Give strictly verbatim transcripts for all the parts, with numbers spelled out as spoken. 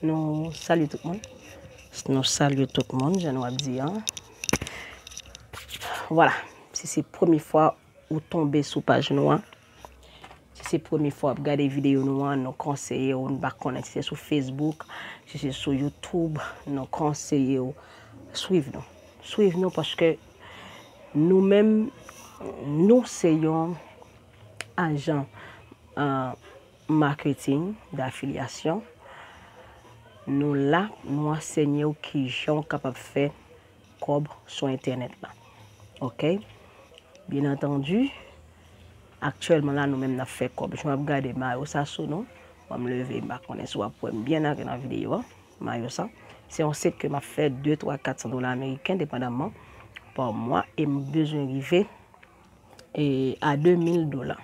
Nou salye tout moun. Nou salye tout moun, jan nou ap di an. Vwala, si se premye fwa ou tonbe sou paj nou an, si se premye fwa w ap gade videyo nou an, nou konseye w, nou pa konnen si se sou Facebook, si se sou YouTube, nou konseye w swiv nou. Swiv nou paske nou menm, nou se yon ajan, euh, marketing d'affiliation. Nou la, nou ansenye w kijan w kapab fè kòb sou entènèt la. Oke? Byen antandi, aktyèlman la, nou menm n ap fè kòb. Jan w ap gade mayo sa sou nou, bon, m leve, m pa konnen si w ap wè m byen nan, nan videyo a. Mayo sa, se yon sit ke m ap fè de, twa, kat san dola ameriken, depandaman pa mwa, e m bezwen rive e a de mil dola.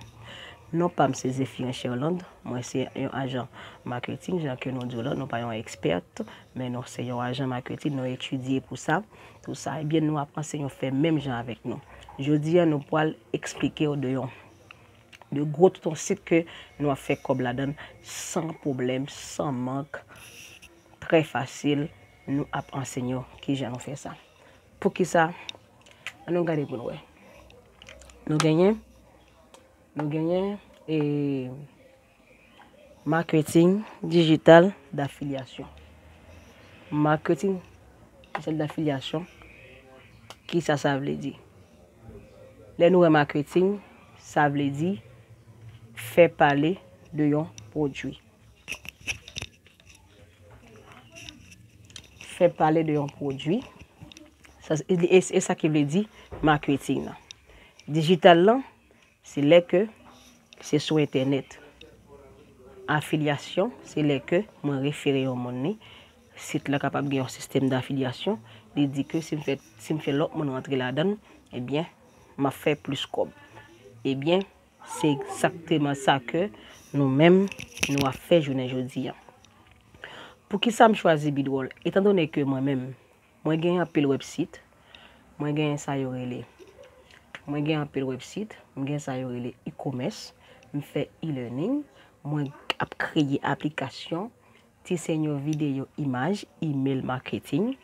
Non pa m se Zéphirin Cherlande, mwen se yon ajan maketing, jan ke nou di w la, nou pa yon ekspèt, men nou se yon ajan maketing, nou etidye pou sa, tou sa. Ebyen, nou ap ansenye w fè menm jan avèk nou. Jodi a, nou pral eksplike w de yon, de gwo tout yon sit ke nou ap fè kòb ladan l san pwoblèm, san mank, trè fasil, nou ap ansenye w kijan nou fè sa. Poukisa? Ann nou gade pou nou wè. Nou genyen, nou genyen, e, marketing digital d'affiliation. Marketing digital d'affiliation, kisa sa vle di? Lè nou wè marketing, sa vle di fè pale de yon pwodui. Fè pale de yon pwodui. Sa, e, e, e sa ki vle di maketing nan. Dijital lan, se lè ke se sou entènèt. Afilyasyon, se lè ke mwen refere yon moun ni. Sit la kapab gen yon sistèm dafilyasyon. Li di ke si m fè, si m fè lòt moun rantre ladan l, ebyen, m ap fè plis kòb. Ebyen, se egzakteman sa ke nou menm, nou ap fè jounen jodi a. Poukisa m chwazi Bidwòl? Etandone ke mwen menm, mwen gen anpil wèbsit, mwen gen sa yo rele, mwen gen anpil wèbsit, mwen gen sa yo rele e-commerce, m fè e-learning, mwen ap kreye aplikasyon, ti senyo videyo, imaj, email marketing,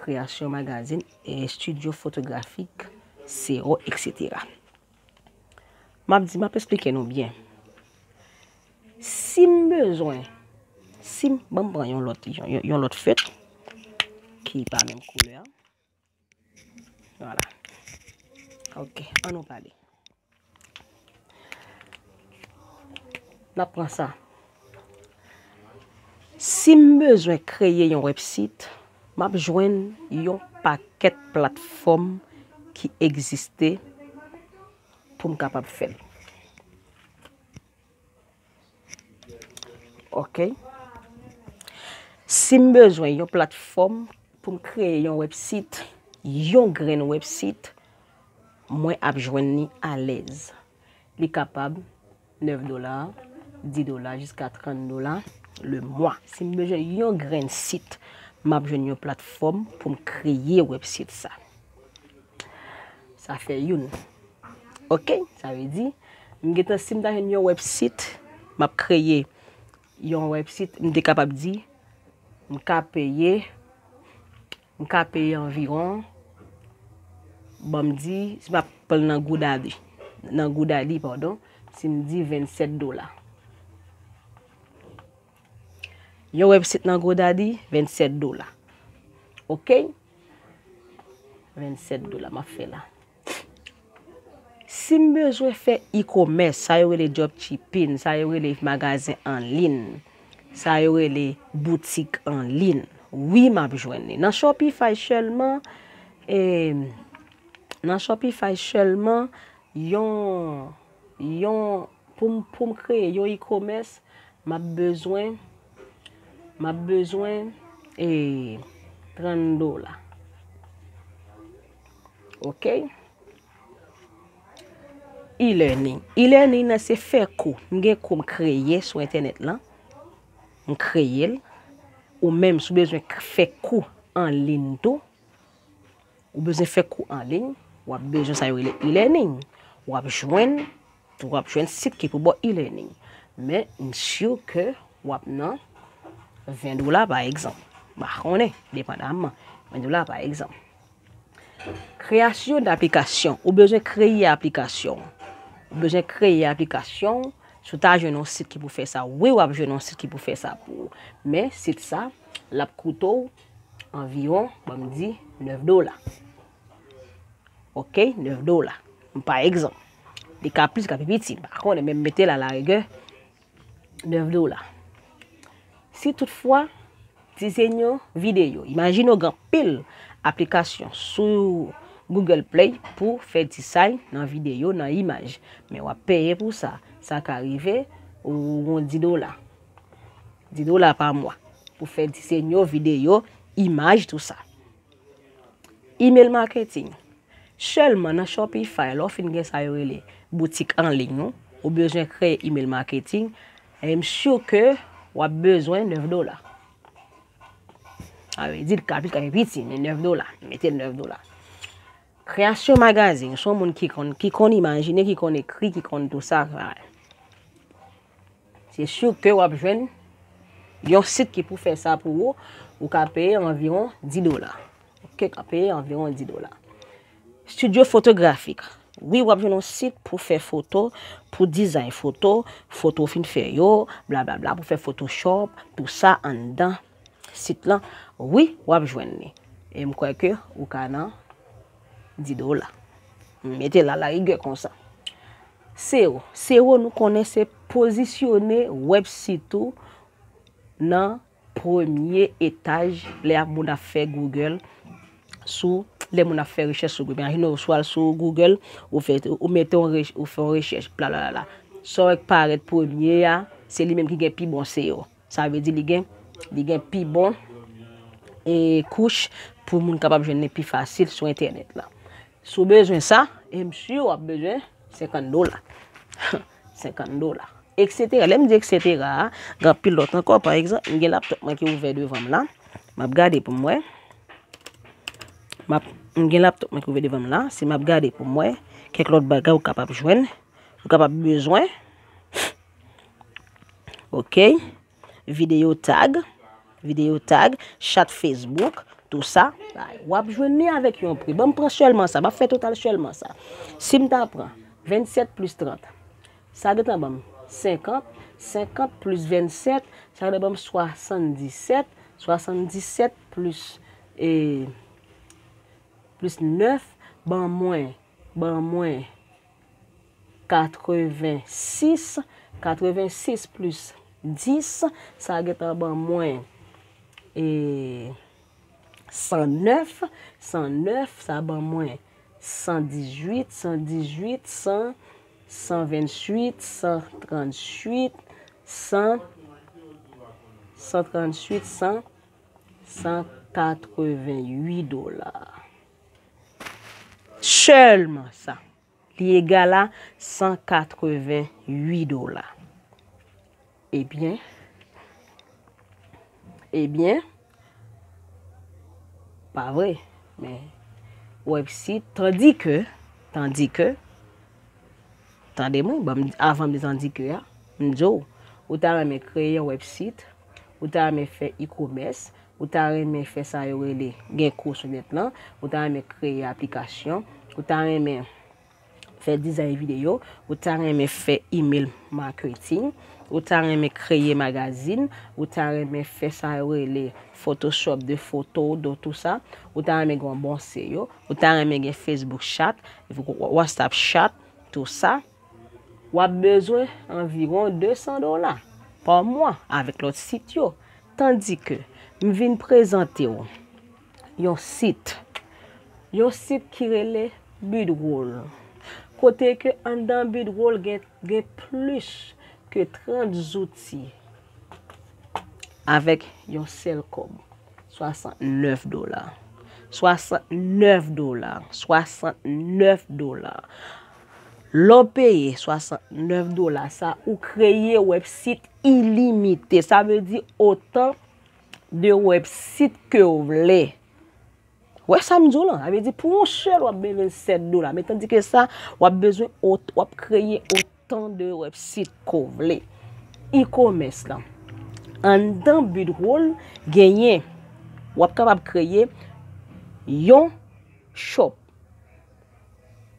kreyasyon magazin, e estidyo fotografik, sero, etsetera. M ap di, m ap esplike nou byen. Si m bezwen, si m, ban m pran yon lòt, yon, yon, yon lòt fèt ki pa menm koulè a. Vwala. Oke, ann nou pale. N ap pran sa. Si m bezwen kreye yon wèbsit, m ap jwenn yon pakèt platfòm ki egziste pou m kapab fè l. Oke. Si m bezwen yon platfòm pou m kreye yon wèbsit, yon grenn wèbsit, mwen ap jwenn li alèz. Li kapab nèf dola, dis dola, jiska trant dola le mwa. Si m bezwen yon grenn sit, m ap jwenn yon platfòm pou m kreye wèbsit sa. Sa fè youn. Oke, sa vle di, m gentan, si m ta jwenn yon wèbsit, m ap kreye yon wèbsit, m te kapab di, m ka peye, m ka peye anviwon, ban m di, si m ap pran nan GoDaddy, nan GoDaddy, padon, si m di vennsèt dola. Yon wèbsit nan GoDaddy, vennsèt dola. Oke? Vennsèt dola, m ap fè la. Si m bezwen fè e-commerce, sa yo rele dropshipping, sa yo rele magazen an liy, sa yo rele boutik an liy, wi, m ap jwenn li. Nan Shopify sèlman, e, nan Shopify sèlman, yon, yon, pou m, pou m kreye yon e-commerce, m ap bezwen, m ap bezwen, e, trant dola. Oke? E-learning. E-learning nan se fè kou. M gen kou m kreye sou entènèt lan. M kreye l. Ou menm, si w bezwen k-, fè kou an liy tou, ou bezwen fè kou an liy, w ap bezwen sa yo rele e-learning. W ap jwenn, w ap jwenn sit ki pou ba w e-learning. Men, m si ke w ap nan, ven dola, pa egzanp. M pa konnen, depandamman. Ven dola, pa egzanp. Kreyasyon de aplikasyon. Ou bezwen kreye aplikasyon. Ou bezwen kreye aplikasyon. Si w ta jwenn yon sit ki pou fè sa, wi, w ap jwenn yon sit ki pou fè sa pou ou. Men, sit sa, l ap koute w anviwon, ban m di, nèf dola. Oke, nèf dola. Pa egzanp. Li ka plis, ka pi piti. M pa konnen, men m mete l alarigè nèf dola. Si toutfwa, dizenn yon videyo. Imajine w gen anpil aplikasyon sou Google Play pou fè disay nan videyo, nan imaj. Men w ap peye pou sa. Sa ka rive, ou gon dis dola. Dis dola pa mwa. Pou fè dizenn yo, videyo, imaj, tou sa. Email marketing. Sèlman nan Shopify, lè w fin gen sa yo rele boutik an liy ou, ou bezwen kreye email marketing, e m si ke w ap bezwen nèf dola. Sa vle di l ka plis, ka piti, men nèf dola. Mete l nèf dola. Kreyasyon magazin, se yon moun ki konn, ki konn imajine, ki konn ekri, ki konn tou sa. Se si ke w ap jwenn yon sit ki pou fè sa pou ou, ou ka peye anviwon dis dola. Oke, ka peye anviwon dis dola. Estidyo fotografik. Wi, w ap jwenn yon sit pou fè foto, pou dizay foto, foto w fin fè yo, blablabla, pou fè Photoshop, tou sa anndan sit lan. Wi, w ap jwenn li. E m kwè ke ou ka nan dis dola. M mete l alarigè konsa. SEO. SEO, nou konnen se pozisyone wèbsit ou nan premye etaj lè ap moun ap fè Google sou, lè moun ap fè rechèch sou Google. Imajine w sou al sou Google, ou fè, ou mete yon rech-, ou fè yon rechèch, bla, bla, bla, bla. Sa w wè k parèt premye a, se li menm ki gen pi bon SEO. Sa vle di li gen, li gen pi bon, e, kouch pou moun kapab jwenn li pi fasil sou entènèt la. Si w bezwen sa, e m si w ap bezwen senkant dola. Senkant dola. Eksetera. Lè m di eksetera a, gen anpil lòt ankò. Pa egzanp, m gen laptop mwen ki ouvè devan m la. M ap gade pou m wè. M ap, m gen laptop mwen ki ouvè devan m la. Si m ap gade pou m wè, kèk lòt bagay ou kapab jwenn, ou kapab bezwen. Oke. Videyo tag, videyo tag, chat Facebook, tou sa. W ap jwenn li avèk yon pri. Ban m pran sèlman sa, m ap fè total sèlman sa. Si m ta pran vennsèt plis trant, sa gentan ban m senkant, senkant plis vennsèt, sa gentan ban m swasanndisèt, swasanndisèt plis, e, plis nèf, ban mwen, ban mwen katrevensis, katrevensis plis dis, sa gentan ban mwen, e, san nèf, san nèf, sa ban mwen san dizuit, san dizuit, san, san venntuit, san trantuit, san, san trantuit, san, san katrevenuit dola. Sèlman sa. Li egal a san katrevenuit dola. Ebyen, ebyen, pa vre, men wèbsit, tandike, tandike, tande mwen, ban m, avan m di tandike a, m di w, ou ta renmen kreye yon wèbsit, ou ta renmen fè e-commerce, ou ta renmen fè sa yo rele gen kou sou nèt lan, ou ta renmen kreye aplikasyon, ou ta renmen fè dizay videyo, ou ta renmen fè email marketing, ou ta renmen kreye magazin, ou ta renmen fè sa yo rele Photoshop de foto, de tou sa, ou ta renmen gen yon bon SEO, ou ta renmen gen Facebook chat, WhatsApp chat, tou sa, w ap bezwen anviwon de san dola pa mwa avèk lòt sit yo. Tandike m vin prezante w yon sit, yon sit ki rele Budroll. Kote ke anndan Budroll gen, gen plis ke trant zouti avèk yon sèl kòb, swasantnèf dola. Swasantnèf dola. Swasantnèf dola. Lè w peye swasantnèf dola sa, ou kreye wèbsit ilimite. Sa vle di otan de wèbsit ke w vle. Wè sa m di w lan? Sa vle di pou yon sèl w ap bezwen sèt dola. Men tandike sa, w ap bezwen ot-, w ap kreye otan de wèbsit ke w vle. E-commerce lan. Anndan Bidroll genyen, w ap kapab kreye yon shop.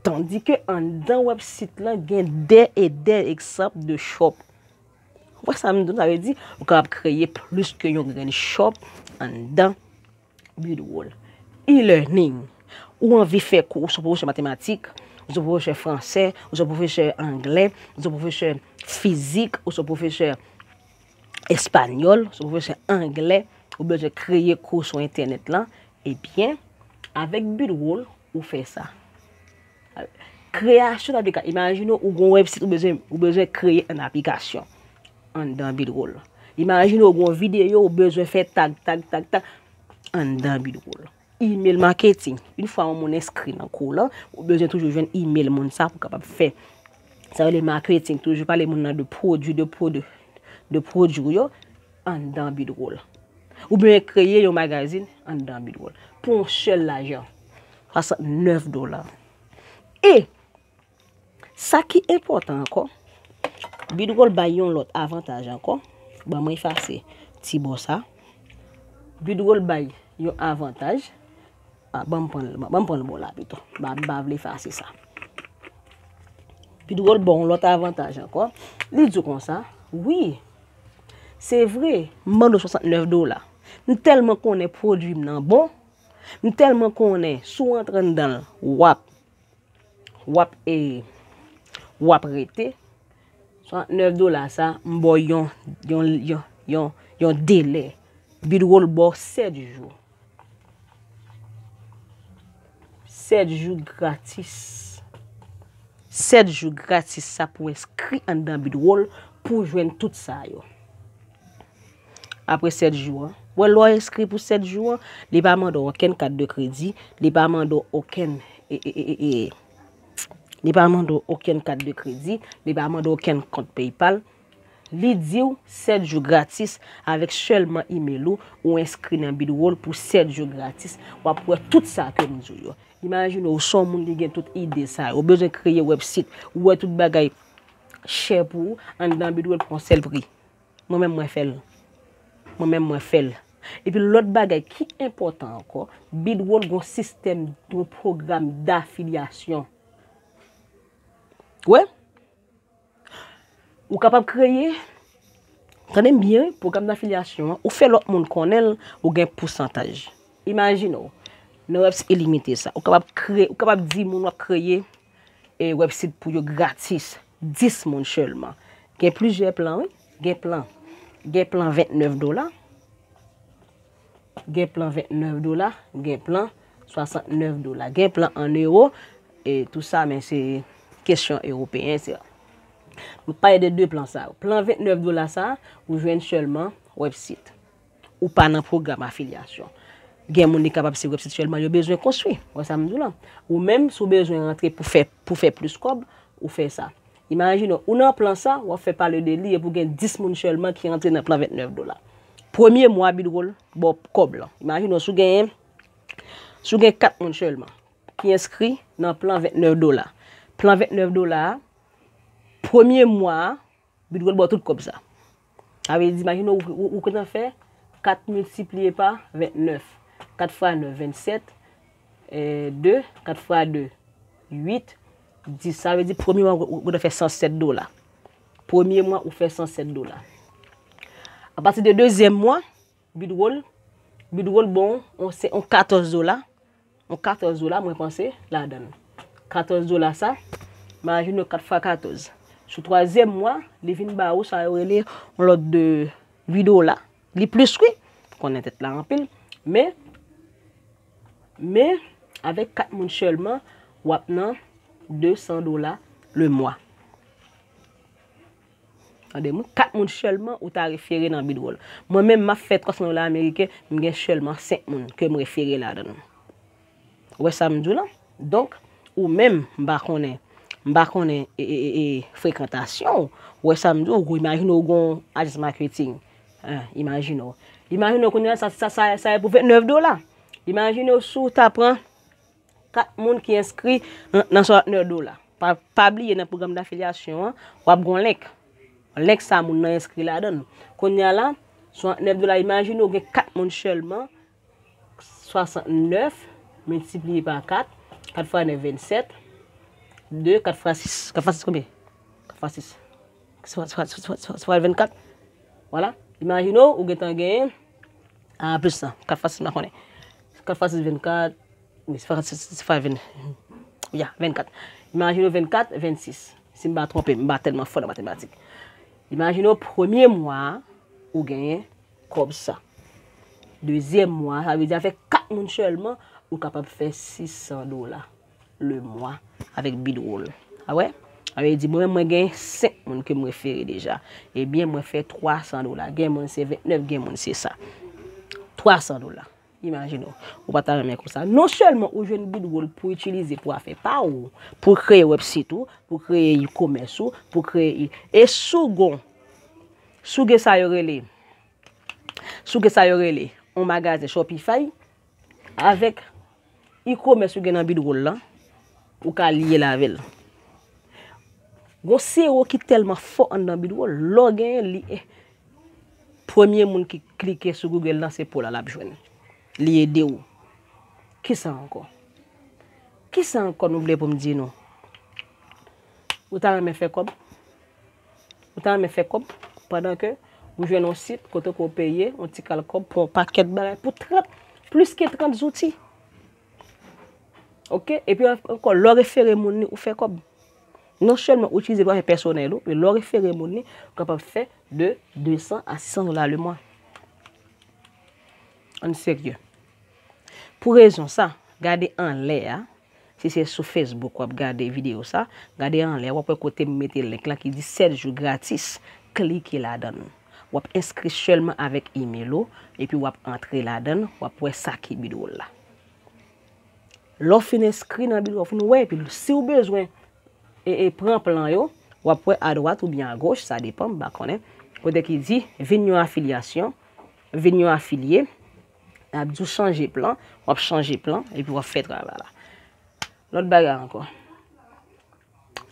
Tandike anndan website lan gen dè e dè egzanp de shop. Ou wè sa m di w, sa vle di ou kapab kreye plis ke yon grenn shop anndan Bidroll. E-learning. Ou anvi fè kou, ou se pwofesè matematik, ou se pwofesè fransè, ou se pwofesè anglè, ou se pwofesè fizik, ou se pwofesè espanyòl, ou se pwofesè anglè, ou bezwen kreye kou sou entènèt lan, ebyen, avèk Bidroll, ou fè sa. Kreyasyon aplikasyon. Imajine w gen yon website, ou bezwen, ou bezwen kreye yon aplikasyon anndan Bidroll. Imajine w gen yon videyo, ou bezwen fè tag, tag, tag, tag anndan Bidroll. Email marketing. Yon fwa yon moun enskri nan kou lan, ou bezwen toujou jwenn email moun sa pou kapab fè. Sa rele marketing, toujou pale moun nan de pwodui, de pwodui, de pwodui yo anndan Bidroll. Ou byen kreye yon magazin anndan Bidroll. Pou yon sèl lajan. Swasantnèf dola. E sa ki enpòtan ankò, Bidroll bay yon lòt avantaj ankò. Ban mwen efase ti bò sa. Bidroll bay yon avantaj. Ah, ban m pran l, ban m pran l bò la pito. M pa, m pa vle efase sa. Bidroll ba w yon lòt avantaj ankò. Li di w konsa, wi, se vre, m mande w swasantnèf dola. M tèlman konnen pwodui m nan bon, m tèlman konnen si w antre anndan l, w ap, w ap, e, w ap rete. Swasantnèf dola sa, m ba w yon, yon, yon, yon, yon delè. Bidroll ba w sèt jou. Sèt jou gratis. Sèt jou gratis sa pou enskri anndan Bidroll pou jwenn tout sa yo. Apre sèt jou an, wè lè w enskri pou sèt jou an, li pa mande w okenn kat de kredi, li pa mande w okenn, e, e, e, e, e, li pa mande w okenn kat de kredi, li pa mande w okenn kont PayPal. Li di w sèt jou gratis avèk sèlman email ou, ou enskri nan Bidroll pou sèt jou gratis. W ap wè tout sa ke m di w yo. Imajine w se yon moun ki gen tout ide sa yo. Ou bezwen kreye website. Ou wè tout bagay chè pou ou anndan Bidroll pou yon sèl pri. Mwen menm mwen fè l. Mwen menm mwen fè l. Epi lòt bagay ki enpòtan ankò, Bidroll gen yon sistèm, yon pwogram dafilyasyon. Wè? Ou kapab kreye, tande m byen wi, pwogram dafilyasyon an, ou fè lòt moun konnen l, ou gen pousantaj. Imajine w, nan website ilimite sa, ou kapab kreye, ou kapab di moun w ap kreye, e, website pou yo gratis, dis moun sèlman. Gen plizyè plan wi, gen plan, gen plan vennèf dola, gen plan vennèf dola, gen plan swasantnèf dola, gen plan an ewo, e tou sa, men se kesyon ewopeyen, se, m pale de de plan sa yo. Plan vennèf dola sa, ou jwenn sèlman website. Ou pa nan pwogram afilyasyon. Gen moun li kapab se website sèlman yo bezwen konstwi. Wè sa m di w la. Ou menm, si w bezwen rantre pou fè, pou fè plis kòb, ou fè sa. Imajine w, ou nan plan sa, w ap fè pale de li, epi w gen dis moun sèlman ki rantre nan plan vennèf dola. Premye mwa Bidroll ba w kòb lan. Imajine w, si w genyen, si w gen kat moun sèlman ki enskri nan plan vennèf dola. Plan vennèf dola a, premye mwa a, Bidroll ba w tout kòb sa. Sa vle di, imajine w, ou, ou, ou gentan fè kat miltipliye pa vennèf. Kat fwa nèf, vennsèt, e, de, kat fwa de, uit, dis. Sa vle di, premye mwa, ou, ou gentan fè san sèt dola. Premye mwa, ou fè san sèt dola. Apati de dezyèm mwa, Bidroll, Bidroll ba w, on, se on katòz dola. On katòz dola, mwen panse, ladan l. Katòz dola sa, imajine w kat fwa katòz. Sou twazyèm mwa, li vin ba ou sa yo rele on lòt de uit dola. Li plis wi, konnen tèt la anpil. Men, men, avèk kat moun sèlman, w ap nan de san dola le mwa. Tande m wi, kat moun sèlman ou ta refere nan Bidroll. Mwen menm, m ap fè twa san dola ameriken, m gen sèlman senk moun ke m refere ladan l. Ou wè sa m di w la? Donk, ou menm, m pa konnen, m pa konnen, e, e, e, e, frekantasyon w. Ou wè sa m di w, ou imajine w gen yon ajans maketing. Hein, imajine w. Imajine w kounye a, sa, sa, sa, sa e pou vennèf dola. Imajine w si w ta pran kat moun ki enskri nan, nan swasantnèf dola. Pa, pa bliye nan pwogram dafilyasyon an, w ap gen yon link. Link sa moun nan enskri ladan l. Kounye a la, Swasantnèf dola, imajine w gen kat moun sèlman, swasantnèf miltipliye pa kat, kat fwa nèf, vennsèt, de, kat fwa sis, kat fwa sis konbyen? Kat fwa sis. Sa fè vennkat. Vwala. Imajine w, ou gentan genyen, a, plis sa, kat fwa sis, m pa konnen. Kat fwa sis, vennkat. Wi, sa fè, sa fè venn, ya, vennkat. Imajine w vennkat, vennsis. Si m pa twonpe m, m pa tèlman fò nan matematik. Imajine w premye mwa a, ou genyen kòb sa. Dezyèm mwa, sa vle di avèk kat moun sèlman, ou kapab fè sis san dola le mwa avèk Bidroll. A wè? Sa vle di, mwen menm, mwen gen senk moun ke m refere deja. Ebyen, mwen fè twa san dola. Gen moun se vennèf, gen moun se sa. Twa san dola. Imajine w. Ou pa ta renmen konsa. Non sèlman ou jwenn Bidroll pou itilize pou afè pa ou, pou kreye website ou, pou kreye e-commerce ou, pou kreye e, e si w gon, si w gen sa yo rele, si w gen sa yo rele, yon magazen Shopify, avèk e-commerce ou gen nan Bidroll lan, ou ka lye l avè l. Gon sewo ki tèlman fò anndan Bidroll, lè w genyen li, eh, premye moun ki klike sou Google lan, se po la l ap jwenn. Li ede w. Kisa ankò? Kisa ankò nou vle pou m di nou? Ou ta renmen fè kòb? Ou ta renmen fè kòb pandan ke ou jwenn yon sit kote ke w peye yon ti kal kòb pou yon pakèt bagay, pou trant, plis ke trant zouti? Oke? Epi ankò, lè w refere moun ni, ou fè kòb. Non sèlman ou itilize pou afè pèsonèl ou, men lè w refere moun ni, ou kapab fè de de san a sis san dola le mwa. Ann serye. Pou rezon sa, gade anlè a, si se sou Facebook w ap gade videyo sa, gade anlè a, w ap wè kote m mete link lan ki di sèt jou gratis. Klike ladan l. W ap enskri sèlman avèk email ou, epi w ap antre ladan l, w ap wè sa ki Bidroll la. Lè w fin enskri nan Bidroll, w fin wè, epi si w bezwen e, e pran plan yo, w ap wè adwat oubyen agoch, sa depann, m pa konnen, kote ki di vin yon afilyasyon, vin yon afilye, l ap di w chanje plan, w ap chanje plan, epi w ap fè travay la. Lòt bagay ankò.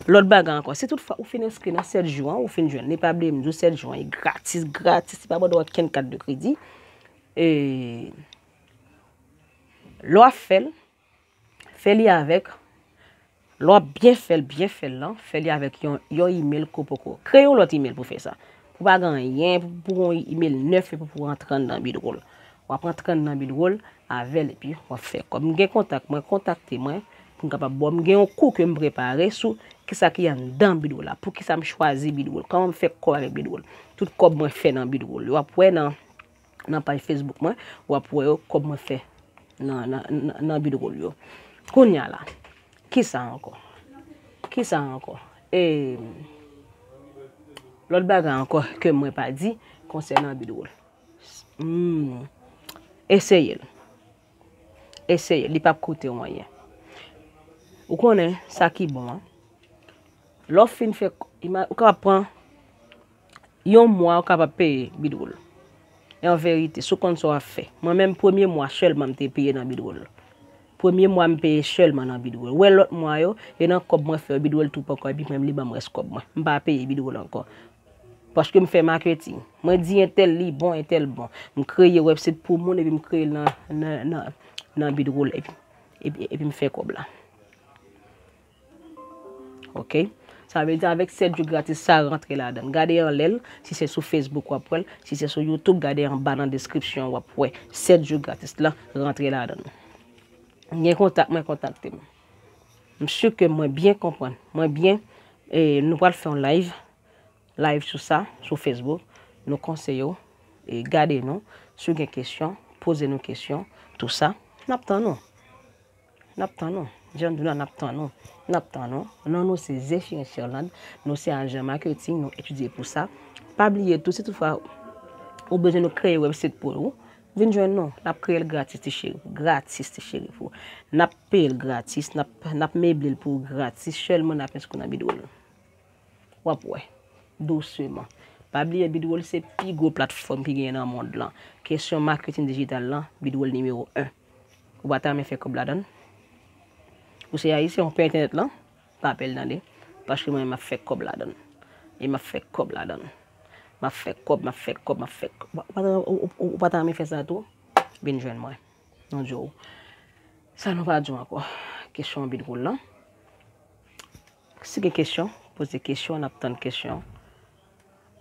Lòt bagay ankò, si toutfwa ou fin enskri nan sèt jou an, ou fin jwenn li, pa bliye m di w sèt jou an, e gratis, gratis, li pa mande w okenn kat de kredi. E lè w ap fè l, fè li avèk, lè w ap byen fè l, byen fè l lan, fè li avèk yon, yon email ke w poko. Kreye yon lòt email pou fè sa. Pou pa gen anyen, pou, pou yon email nèf, epi pou antre anndan Bidroll. W ap antre anndan Bidroll avè l, epi w ap fè kòb. M gen kontak mwen, kontakte mwen, pou m kapab ba w. M gen yon kou ke m prepare sou kisa ki anndan Bidroll la, poukisa m chwazi Bidroll, kòman m fè kòb avèk Bidroll. Tout kòb mwen fè nan Bidroll yo, w ap wè nan, nan paj Facebook mwen, w ap wè yo, kòb mwen fè nan, nan, nan, nan Bidroll yo. Kounye a la, kisa ankò? Kisa ankò? E, lòt bagay ankò ke mwen pa di konsènan Bidroll. Hmm. Eseye l. Eseye l, li p ap koute w anyen. Ou konnen sa ki bon an. Lè w fin fè, ima-, ou kapab pran yon mwa, ou kapab peye Bidroll. E an verite, si w konn sa w ap fè. Mwen menm, premye mwa sèlman m te peye nan Bidroll. Premye mwa m peye sèlman nan Bidroll. Wè lòt mwa yo, e nan kòb mwen fè yo, Bidroll tou poko, epi mwen menm li ban m rès kòb mwen. M pa peye Bidroll ankò. Paske m fè maketing. Mwen di entèl li bon, entèl bon. M kreye website pou moun epi m kreye l nan, nan, nan, nan Bidroll epi, epi, epi m fè kòb la. Oke? Sa vle di avèk sèt jou gratis sa rantre ladan l. Gade anlè l, si se sou Facebook w ap wè l, si se sou YouTube, gade anba nan deskripsyon w ap wè sèt jou gratis la rantre ladan l. Gen kontak mwen, kontakte m. M si ke mwen byen konprann, mwen byen, e, nou pral fè yon live, live sou sa, sou Facebook. Nou konseye w, e, gade nou. Si w gen kesyon, poze nou kesyon, tou sa. N ap tann ou. N ap tann ou. Jan m di w la, n ap tann ou. N ap tann ou. Non nou se Zéphirin Sherland. Nou se ajan maketing, nou etidye pou sa. Pa bliye tou, si toutfwa ou bezwen nou kreye website pou ou, vin jwenn nou. N ap kreye l gratis, ti cheri. Gratis, ti cheri, pou ou. N ap peye l gratis, n ap, n ap meble l pou ou gratis, sèlman n ap enskri w nan Bidroll. W ap wè. Dousman. Pa bliye, Bidroll se pi gwo platfòm ki genyen nan mond lan. Kesyon maketing dijital lan, Bidroll nimewo en. Ou pa ta renmen fè kòb ladan l? Ou se Ayisyen, ou pè entènèt lan? Pa pè l tande. Paske mwen, m ap fè kòb ladan l. E m ap fè kòb ladan l. M ap fè kòb, m ap fè kòb, m ap fè kòb. Ou pa ta, ou, ou, ou pa ta renmen fè sa tou? Vin jwenn mwen. Nou di w. Sa nou pa di w ankò. Kesyon an byen dwòl lan. Si gen kesyon, poze kesyon, n ap tann kesyon.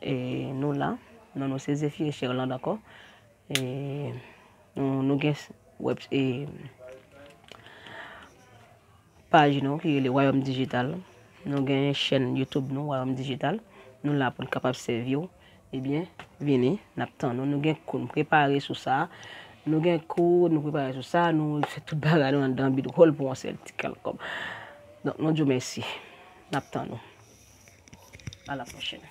E nou la, non nou se Zephyr Cherland ankò. E nou, nou gen web, e, paj nou ki rele Wayòm Dijital. Nou gen chèn YouTube nou, Wayòm Dijital. Nou la pou n kapab sèvi w. Ebyen, vini, n ap tann nou. Nou gen kou, nou prepare sou sa. Nou gen kou, nou prepare sou sa. Nou fè tout bagay nou anndan bidwòl pou yon sèl ti kèlkòm. Donk, nou di w mèsi. N ap tann nou. A la pwochèn.